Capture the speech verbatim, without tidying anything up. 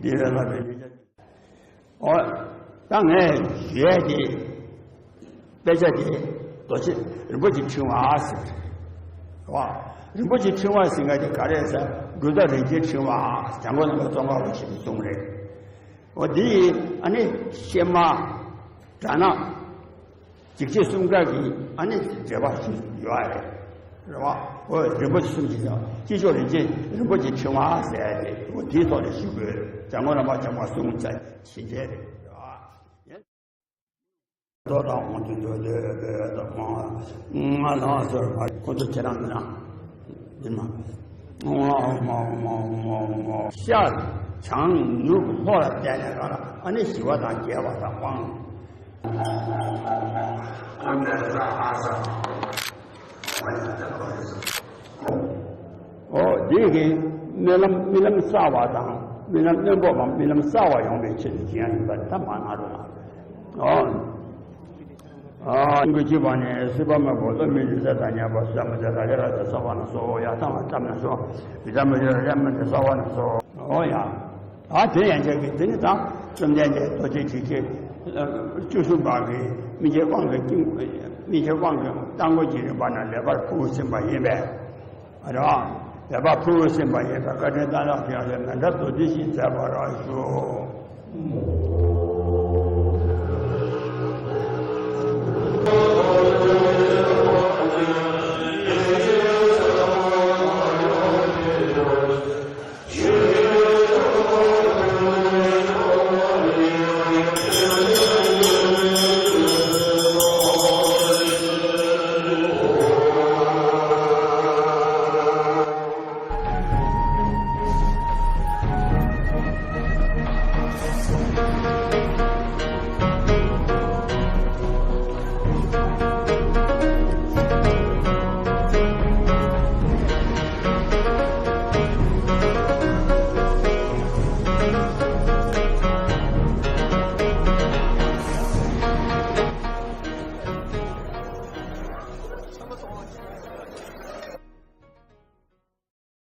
འདི་རེད་ལབ་པའི་ཡིག་ཆ། ཨོ། ད་ངས་ཞུ་ཡས་དེ། དཔེ་ཆ་དེ་རྡོ་རྗེ་རིན་པོ་ཆེའི་ཕྲེང་བ་ཟེར། བ། རིན་པོ་ཆེའི་ཕྲེང་བ་ཟེར་མཁན་དེ་ག་རེ་ཟེར། གྲུབ་མཐའ་རིན་ཆེན་ཕྲེང་བ། འཇམ་མགོན་རྣམ་པ་ཙོང་ཁ་པ་ཆེན་པོས་གསུངས་རེད། འོ་འདི་ཡིས་ཨ་ནི་ཤེ་མ། དྲ་ན། འཇིགས་བྱེད་གསུམ་ཀ་གི་ཨ་ནི་འགྲེལ་པ་ཞིག་ཡོད་རེད། རེད་བ། འོ་རིན་པོ་ཆེ་གསུམ་གྱི་ནང་དཀྱིལ་ཆོག་རིན་ཆེན་རིན་པོ་ཆེའི་ཕྲེང་བ་ཟེར་ཡ་དེ། འོ་དེའི་ཐོག་ནས་ཞུ་དགོས། འཇམ་མགོན་རྣམ་པ་ཐོས་པ་གསུམ་ཙམ་ཞིག་རེད། རེད་བ། ཏོ་དང་འོང་དུ་འདོད་དེ་དེ་དང་མ། ང་ལ་སོར་བ་ཁོ་ཚོ་ཁྱེད་རང་ནང་འདི་མ། ཤར་བྱང་ནུབ་ལྷོ་ལ་བལྟས་ནས་རང་ལ་ཨ་ནི་ཞི་བ་དང་རྒྱས་པ་དང་དབང་། ཨོ་འདི་གིས་རྨི་ལམ་རྨི་ལམ་གསར་བ་དང་རྨི་ལམ་རྣོན་པོ་བམ་རྨི་ལམ་གསར་བ་ཡོང་བའི་ཆེད་དུ་བྱེད་ཡ་ཡིན་པ་ད་མ་ང་རུ་ལ། ཨོ། ཨ་ཀུན་གྱི་བ་ནི་སྲིད་པ་མེད་པ་ལ་མི་འདུ་ས་དང་ཉམས་པ་ས་མ་ད་ར་ཡ་ར་ད་ས་བ་ན་སོ་ཡ་ཐ་མ་ཐ་མ་ན་སོ་ཡི་ད་མ་ཡ་ར་ཡ་མ་ད་ས་བ་ན་སོ། ཨོ་ཡ། ཨ་དེ་ཡན་ཆད་ཀྱི་དེ་ནི་ད་བཅོམ་ལྡན་འདས་རྡོ་རྗེ་འཇིགས་བྱེད་བཅུ་གསུམ་པ་གི་སྨིན་བྱེད་དབང་གི་སྨིན་བྱེད་དབང་གི་རྟ་མགོ་གི་རིམ་པ་ན་ལེགས་པར་ཕུལ་ཟིན་པ་ཡིན་པས། རེད་བ། ལེགས་པར་ཕུལ་ཟིན་པ་ཡིན་པས་བཀའ་དྲིན་བཏང་ལགས་ཀྱང་ལས་མེ་མདའ་རྡོ་རྗེ་བཞིན་མཛད་པར་ཞུ།